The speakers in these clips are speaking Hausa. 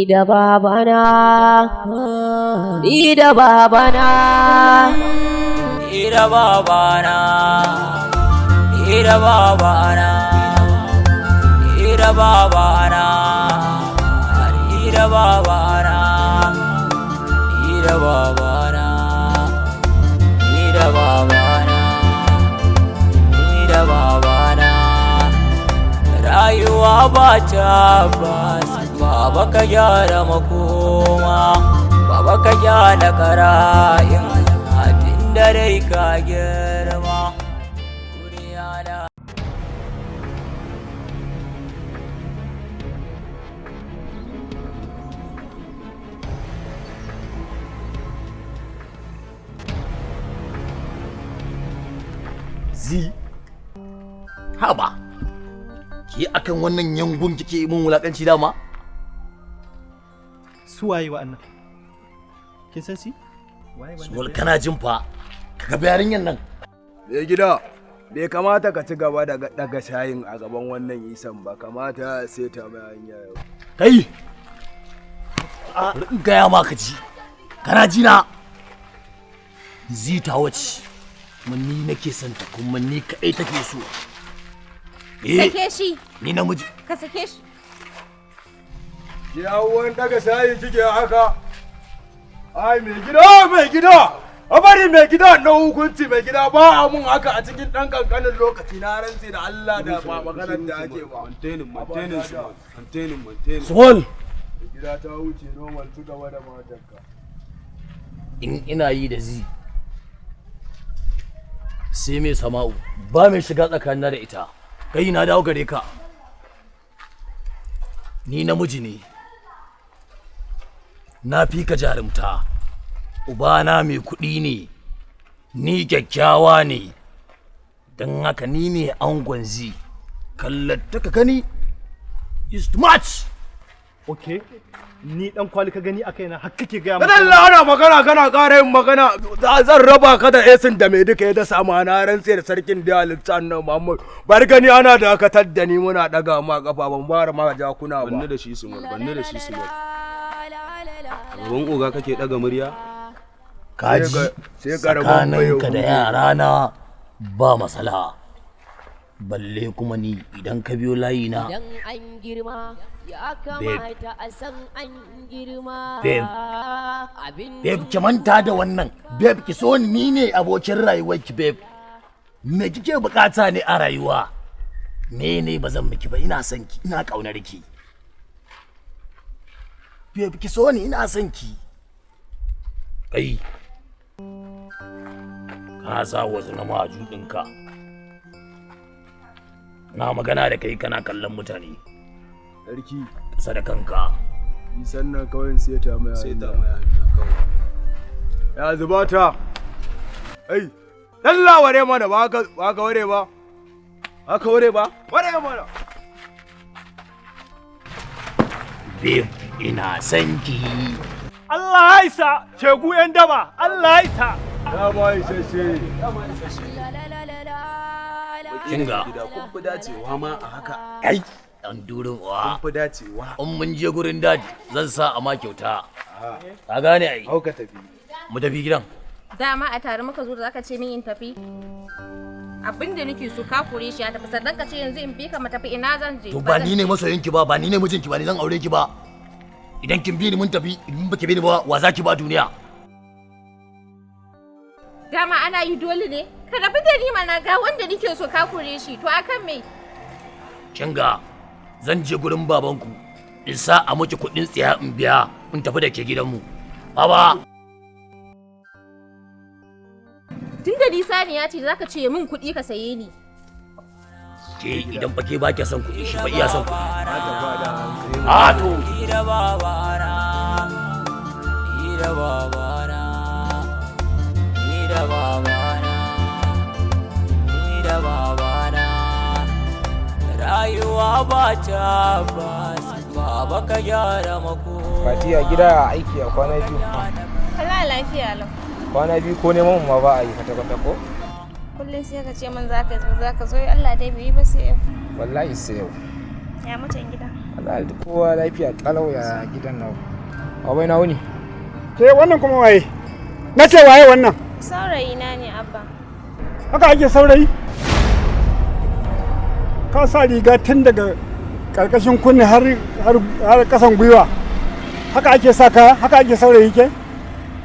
Ni da babana, ni da babana, ni da babana, ni da babana, ni da babana, ni da babana, ni da babana, ni da babana, ni da babana. Rayuwa ba tabbas, baba ka gyara makoma, baba ka gyara kara'in abin da dai ka girma. Duniya na Zi, haba, ke akan wannan yangun kike mun wulakanci dama? Su waye wa'annan? Kin san si? Waye wannan? Small kana jin fa, ka ga yarinyar nan. Mai gida, bai kamata ka ci gaba da daga shayin a gaban wannan isan ba, kamata sai ta mai hanya yau. Kai, bari in gaya ma ka ji, kana ji na? Zi ta wace, kuma ni nake son ta kuma ni kaɗai take so. Eh, Sake shi, ni namiji. ka sake shi. Ki awon daga shayi kike haka. Ai mai gida, mai gida. A bari mai gida na hukunci mai gida ba a mun haka a cikin ɗan kankanin lokaci na rantse da Allah da ba maganar da ake ba. Mantenin, mantenin su, mantenin, mantenin. Small, Mai gida ta wuce normal ci gaba da matarka. in ina yi da zi, sai mai sama'u ba mai shiga tsakanina da ita. Kai na dawo gare ka. Ni namiji ne. Na fi ka jarumta. Ubana mai kuɗi ne. Ni kyakkyawa ne. Don haka ni ne angon zi. Kallata ka gani is too much. Okay. Ni dan kwali ka gani a kaina har kake gaya min. Dan Allah ana magana kana ƙara yin magana zan raba ka da esin da mai duka ya dasa ma na rantse da sarkin da halitta annabi Muhammad. Bari gani ana dakatar da ni muna daga ma kafa ban bara ma jakuna ba. Banni da shi Small, banni da shi Small. A gaban oga kake daga murya? Kaji Sai ka rabon tsakaninka da bai yarana ba masala. Balle kuma ni idan ka biyo layi na idan an girma ya kamata a san an girma. Babe. Abin Babe ki manta da wannan. Babe ki so ni ne abokin rayuwarki babe. Me kike bukata ne a rayuwa? Me ne ba zan miki ba ina son ki ina kaunar ki. Babe ki so ni ina son ki. Kai. Ka sa wasu na maju ɗinka. Na magana da kai kana kallon mutane. Sarki, Kusa da kanka. isan nan kawai sai ta mai Sai ta hanya. mai hanya kawai. Ya zuba ta. Ai, dalla ware mana ba ka ba ka ware ba. Ba ka ware ba? Ware mana. Babe ina son ki. Allah ya isa, shegu yan daba, Allah ya isa. Ya ma isasshe. Kinga. Gida kun fi dacewa ma a haka. Kai. Dan durin uwa. Kun fi dacewa. In mun je gurin daji zan sa a ma kyauta. Ka gane ai. Hau ka tafi. Mu tafi gidan. Dama a tare muka zo da zaka ce min in tafi. Abin da nake so ka kore shi ya tafi sannan ka ce yanzu in bi ka mu tafi ina zan je. To ba ni ne masoyinki ba, ba ni ne mijinki ba, ni zan aure ki ba. Idan kin bi ni mun tafi, in baki bi ni ba, wa za ki ba duniya? Dama ana yi dole ne. Ka rabu da ni mana ga wanda nake so ka kore shi to akan me? Kin ga zan je gurin babanku in sa a miki kuɗin tsiya in biya in tafi da ke gidanmu. Baba, Tun da ni saniya ce zaka ce min kuɗi ka saye ni. ke idan fa ke ba ki son kuɗi shi fa iya son kuɗi. Ta fada hankali. A to Ni da babana, ni da babana, ni da babana, ni da babana. Rayuwa ba tabbas, baba ka gyara makoma. Fatiya gida a aiki a kwana biyu. Allah lafiya lau. Kwana biyu ko neman mu ma ba a yi kwata-kwata ko? Kullum sai ka ce min zaka zo zaka zo Allah dai bai yi ba sai yau. Wallahi sai yau. Ya mutan gida. Allah, kowa lafiya kalau, ya gidan naku? Abai na wuni. Ke, wannan kuma waye? Na ce waye wannan? Saurayi na ne, Abba. Haka ake saurayi? Ka sa riga tun daga karkashin kunne har har har kasan gwiwa. Haka ake sa kaya? Haka ake saurayi? Ke?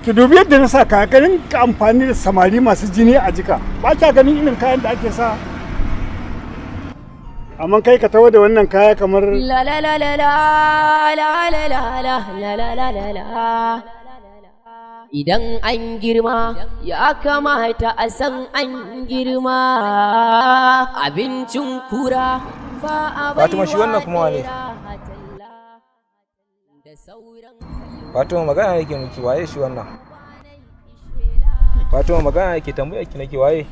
Ki dubi yadda na sa kaya, ka rinka amfani da samari masu jini a jika. Ba kya ganin irin kayan da ake sa? Amma kai ka taho da wannan kaya kamar La la la la la la la la la la la la la la. Idan an girma, ya kamata a san an girma. Abincin kura ba a Fatima, shi wannan kuma wane? Fatima, magana yake miki, waye shi wannan? Fatima, magana yake tambaya ki nake, waye?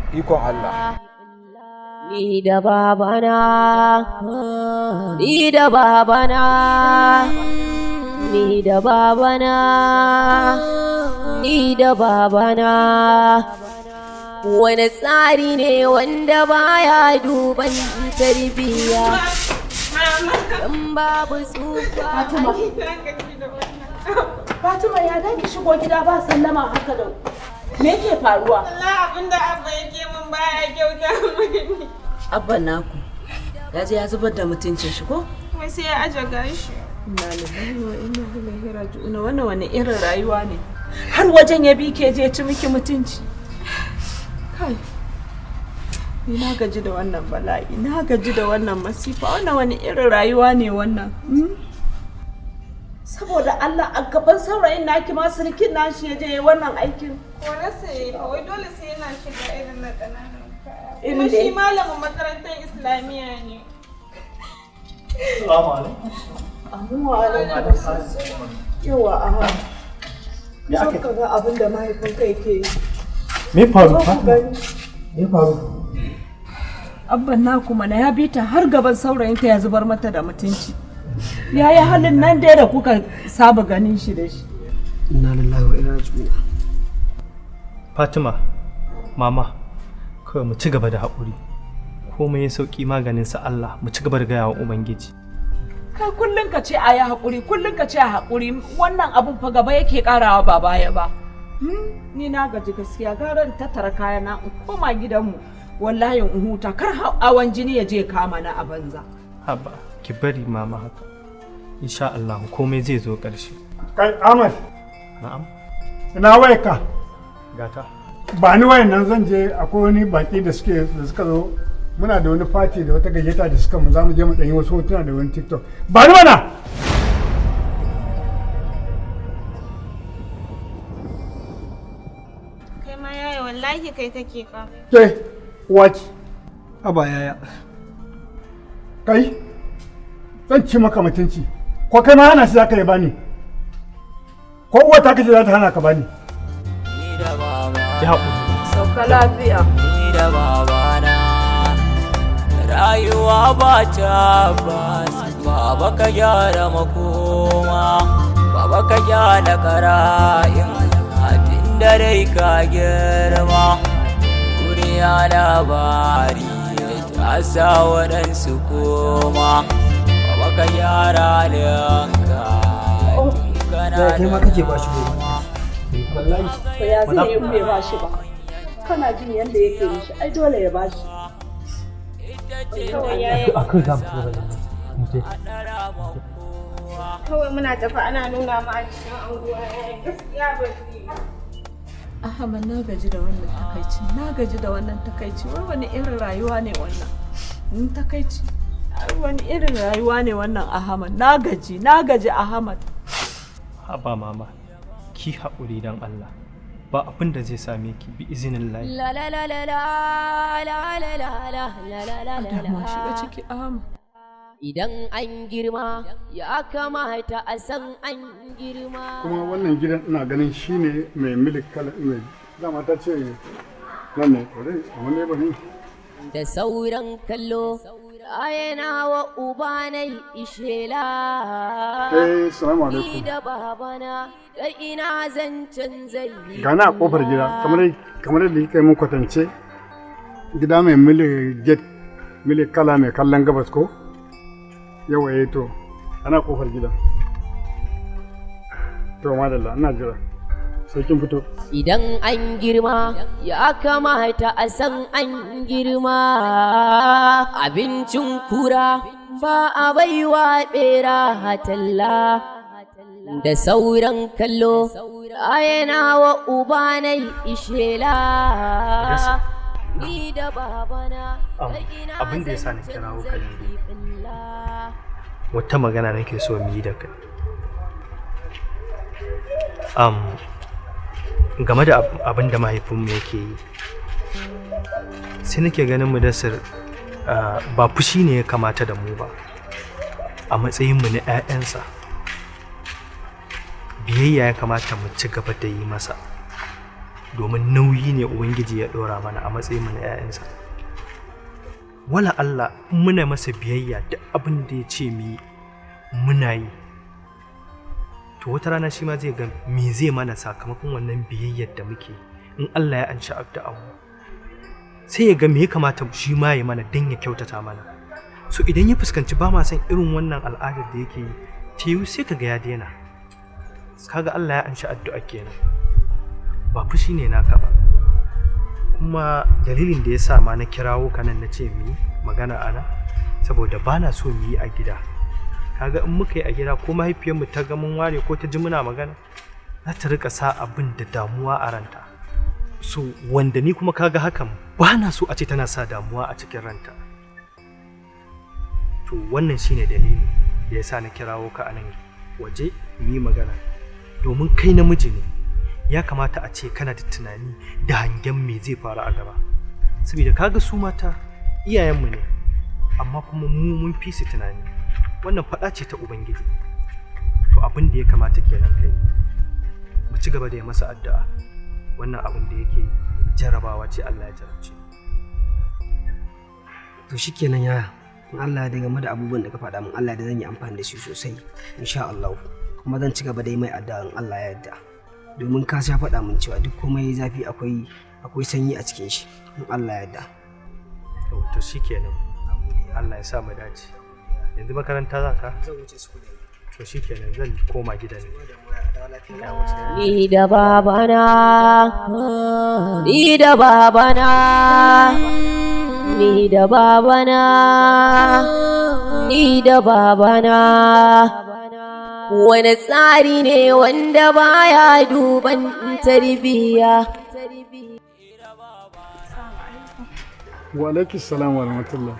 Ikon Allah. Ni da babana, ni da babana, ni da babana, ni da babana. Wani tsari ne wanda baya duban tarbiyya. Dan babu tsufa. Fatima. Fatima, ya dan ki shigo gida ba sallama haka da me yake faruwa? Allah, abinda Abba yake mun baya kyauta mani. Abban naku ya je ya zubar da mutuncin shi ko? Wai sai ya aje gashi. Inna lillahi wa inna ilaihi raji'un. Wannan wani irin rayuwa ne? Har wajen ya bi ke je ci miki mutunci. Kai. Ni na gaji da wannan bala'i, na gaji da wannan masifa. Wannan wani irin rayuwa ne wannan? Saboda Allah, a gaban saurayin naki ma, sirikin nashi, ya je yayi wannan aikin. Korarsa ya yi fa, wai dole sai yana shiga irin na ƙananan kaya. Irin Kuma da shi malamin makarantar Islamiyya ne. Assalamu alaikum. Amin wa alaikum assalam. Yawa, aha. Me Zo aka ka ga abin da mahaifinka yake yi. Me faru? Zo ku Fatima? gani. Me faru? Abban naku mana ya bi ta har gaban saurayinta ya zubar mata da mutunci. Ya yi halin nan dai da kuka saba ganin shi da shi. Inna lillahi wa inna ilaihi raji'un. Fatima, mama, kawai mu ci gaba da haƙuri. Komai ya sauƙi maganin sa Allah, mu ci gaba da gaya wa Ubangiji. Kai, kullum ka ce a yi haƙuri, kullum ka ce a haƙuri, wannan abun fa gaba yake ƙarawa ba baya ba. Ni na gaji gaskiya, gara in tattara kayana in koma gidanmu. Wallahi in huta, kar hawan jini ya je kama na a banza. Haba, ki bari mama haka. Insha Allah komai zai zo ƙarshe. Kai Ahmad, Na'am, ina wayarka? Gata. Ba ni wayan nan, zan je, akwai wani baki da suka zo, muna da wani fati da wata gayyata da suka mu, za mu je mu ɗanyi wasu hotuna da wani TikTok. Ba ni mana! Kai ma yaya, wallahi kai kake fa. Ke, waki. Haba yaya. Kai, zan ci maka mutunci. Ko kai ma hana shi za ka yi bani? Ko uwa ta kace za ta hana ka bani? Ki haƙuri. Sauka lafiya. Ni da babana, rayuwa ba tabbas. Baba, ka gyara makoma. Baba, ka gyara kara'in tun da dai ka girma. Duniya labari ta sa waɗansu koma. Baba, ka gyara halinka tun kana Yaya, kai ma kake ba shi gobe? Wallahi. To ya zai yi in bai bashi ba? Kana jin yadda yake mishi, ai dole ya bashi. Kawai yaya, A kai za mu ci gaba da mu je. kawai muna tafi ana nuna mu a cikin anguwa, yaya, gaskiya ba zai yi. Ahmad, na gaji da wannan takaici, na gaji da wannan takaici. Wai wani irin rayuwa ne wannan? In takaici. Ai, wani irin rayuwa ne wannan, Ahmad? Na gaji, na gaji, Ahmad. Haba mama, ki haƙuri dan Allah. Ba abin da zai same ki bi izinin lahi. La la la la la la la la la la la la la. Damuwa shiga ciki, Ahmad. Idan an girma, ya kamata a san an girma. Kuma wannan gidan ina ganin shine mai milk kala mai dama ta ce nan ne bari, amma ne bari. Da sauran kallo, yana wa ubanai ishela. Eh, salamu Ni alaikum. da babana, da ina zancen zai yi. Gana a kofar gida, kamar yadda kika yi mun kwatance, gida mai milk gate. Milik kala mai kallon gabas ko? Yawa, eh, to ana kofar gidan. To madalla, ina jira. Sai kin fito. Idan an girma, ya kamata a san an girma. Abincin kura ba a baiwa bera talla. Da sauran kallo, yana wa ubanai ishela. Ni da babana. Abin da ya sa na kirawo ka yanzu, wata magana nake so mu yi da kai game da abin da mahaifinmu yake yi. Sai nake ganin Mudassir, ba fushi ne ya kamata da mu ba. A matsayinmu na 'ya'yansa, biyayya ya kamata mu ci gaba da yi masa, domin nauyi ne Ubangiji ya ɗora mana a matsayinmu na 'ya'yansa. Wala Allah in muna masa biyayya, duk abin da ya ce mu yi muna yi, to wata rana shi ma zai ga me zai mana sakamakon wannan biyayyar da muke. In Allah ya anshi addu'an mu, sai ya ga me ya kamata shi ma ya mana don ya kyautata mana. So idan ya fuskanci ba ma son irin wannan al'adar da yake yi, ta yiwu sai ka ga ya daina. Kaga Allah ya anshi addu'a kenan. Ba fushi ne naka ba. Kuma dalilin da ya sa ma na kirawo ka nan na ce mu yi magana ana, saboda ba na so mu yi a gida. Kaga in muka yi a gida, ko mahaifiyarmu ta ga mun ware ko ta ji muna magana, za ta rika sa abin da damuwa a ranta. So wanda ni kuma kaga hakan ba na so a ce tana sa damuwa a cikin ranta. To wannan shine dalili da ya sa na kirawo ka a nan waje mu yi magana, domin kai namiji ne, ya kamata a ce kana da tunani da hangen me zai faru a gaba. Saboda kaga su mata iyayenmu ne, amma kuma mu mun fi su tunani. Wannan faɗa ce ta Ubangiji. To abin da ya kamata kenan kai mu ci gaba da yi masa addu'a. Wannan abin da yake jarabawa ce, Allah ya jarabce. To shikenan yaya, in Allah ya game da abubuwan da ka faɗa min, Allah da zan yi amfani da shi sosai insha Allah, kuma zan ci gaba da yi mai addu'a in Allah ya yarda, domin ka sha faɗa min cewa duk komai zafi akwai sanyi a cikin shi, in Allah ya yarda. To shikenan, Allah ya sa mu dace. Yanzu makaranta za ka? Zan wuce su. To shikenan, zan koma gida ne. Ni da babana, ni da babana, ni da babana, ni da babana. Wani tsari ne wanda baya duban tarbiyya. Wa alaikis salam wa rahmatullah.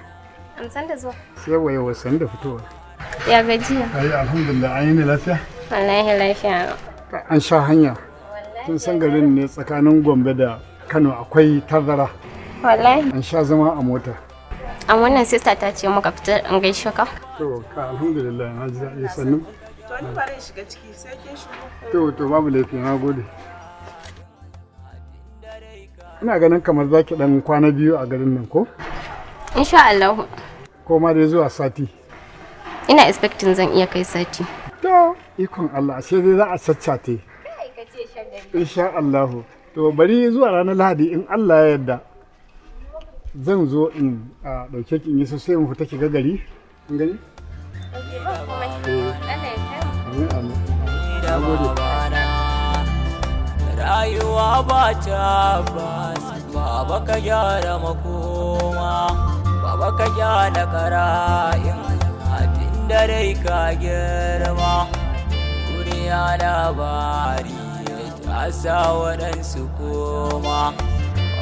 Amsan da zuwa. Sai waye wasan da fitowa. Ya gajiya? Ai alhamdulillah, an yi ne lafiya? Wallahi lafiya. An sha hanya. Kin san garin ne tsakanin Gombe da Kano akwai tazara. Wallahi. An sha zama a mota. An wannan sister ta ce muka fita in gaishe ka. To ka alhamdulillah, na ji daɗi, sannu. To ni bari in shiga ciki, sai kin shigo. To babu laifi, na gode. Ina ganin kamar za ki ɗan kwana biyu a garin nan ko? Insha Allah. Ko ma dai zuwa sati. Ina expecting zan iya kai sati. To ikon Allah, ashe dai za a caccate. Insha Allah. To bari zuwa ranar Lahadi in Allah ya yarda. Zan zo in ɗauke ki, in yi sosai mu fita ki ga gari. Kin gani? Amin amin. Na gode. Rayuwa ba ta bas, baba ka gyara makoma, baba ka gyara kara'in abin da rai ka girma. Duniya labari ta sa waɗansu koma.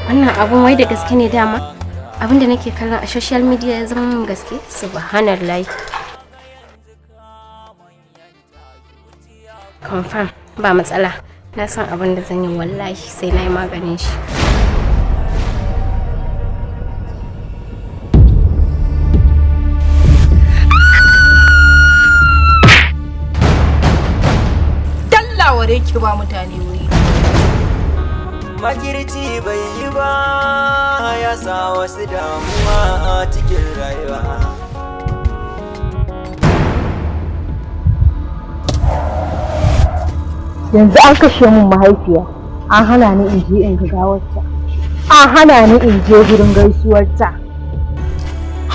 Wannan abun wai da gaske ne dama? Abin da nake kallon a social media ya zama mun gaske? Subhanallah. Confirm, ba matsala. Na san abin da zan yi, wallahi sai na yi maganin shi. Dallaware ki ba mutane wuri. Makirci bai yi ba, ya sa wasu damuwa a cikin rayuwa. Yanzu an kashe min mahaifiya, an hana ni in je in ga gawarta, an hana ni in je gurin gaisuwarta.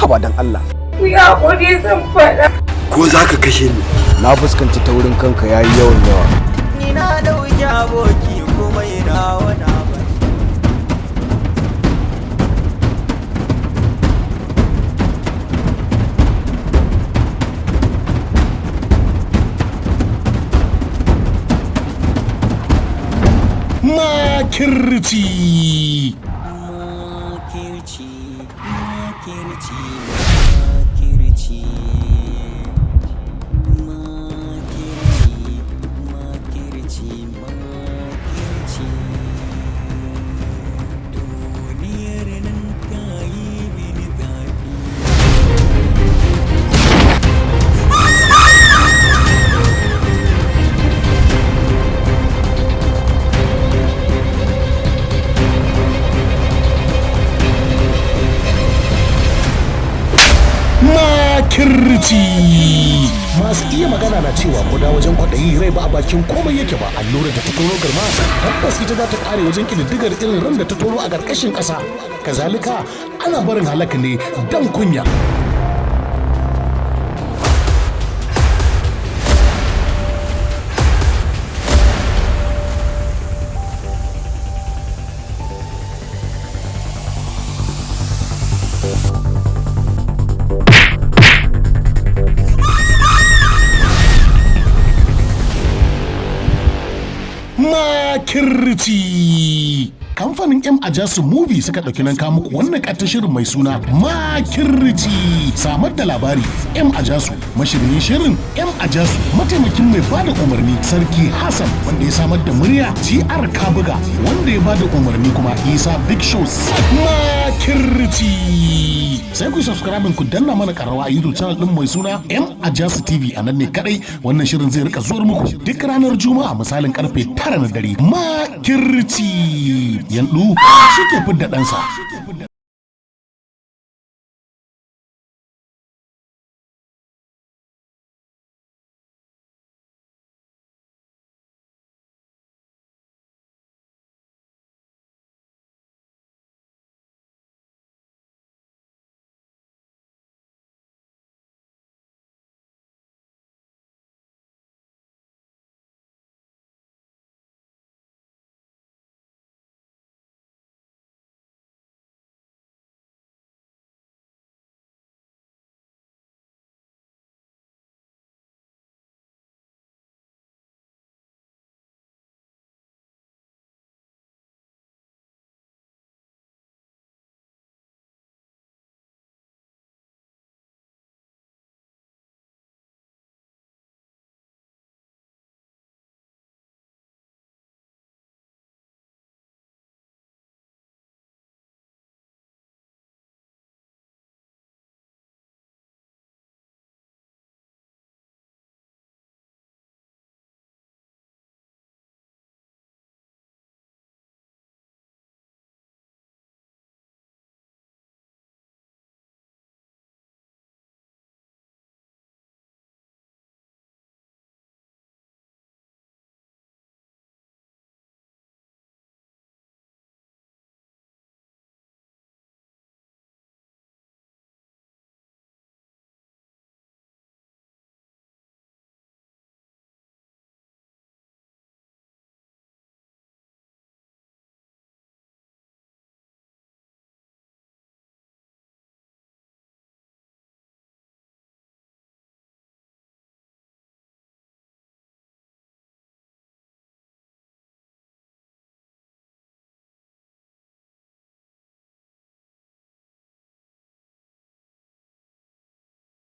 Haba dan Allah. Ku yi haƙuri zan faɗa. Ko za ka kashe ni? Na fuskanci taurin kanka yayi yawan yawa. Ni na ɗauki aboki kuma ina wani ba. Makirci. Makirci, makirci, makirci. Makirci, makirci, makirci. Duniyar nan ta yi mini zafi. Makirci. Masu iya magana na cewa kuda wajen kwaɗayi rai ba a bakin komai yake ba, allura da ta tono garma tabbas ita za ta kare wajen ƙididdigar irin ran da ta tono a ƙarƙashin ƙasa. Kazalika ana barin halaka ne dan kunya. Makirci. Kamfanin M Ajasu Movie suka ɗauki nan muku wannan ƙaton shirin mai suna Makirci. Samar da labari M Ajasu, mashirin shirin M Ajasu, mataimakin mai bada umarni Sarki Hassan, wanda ya samar da murya GR Kabuga, wanda ya bada umarni kuma Isa Big Show. Makirci. Sai ku subscribe ku danna mana karawa a YouTube channel din mai suna M Ajasu TV, a nan ne kadai wannan shirin zai rika zuwar muku duk ranar Juma'a misalin karfe 9 na dare. Makirci. Yandu shi ke fidda ɗansa.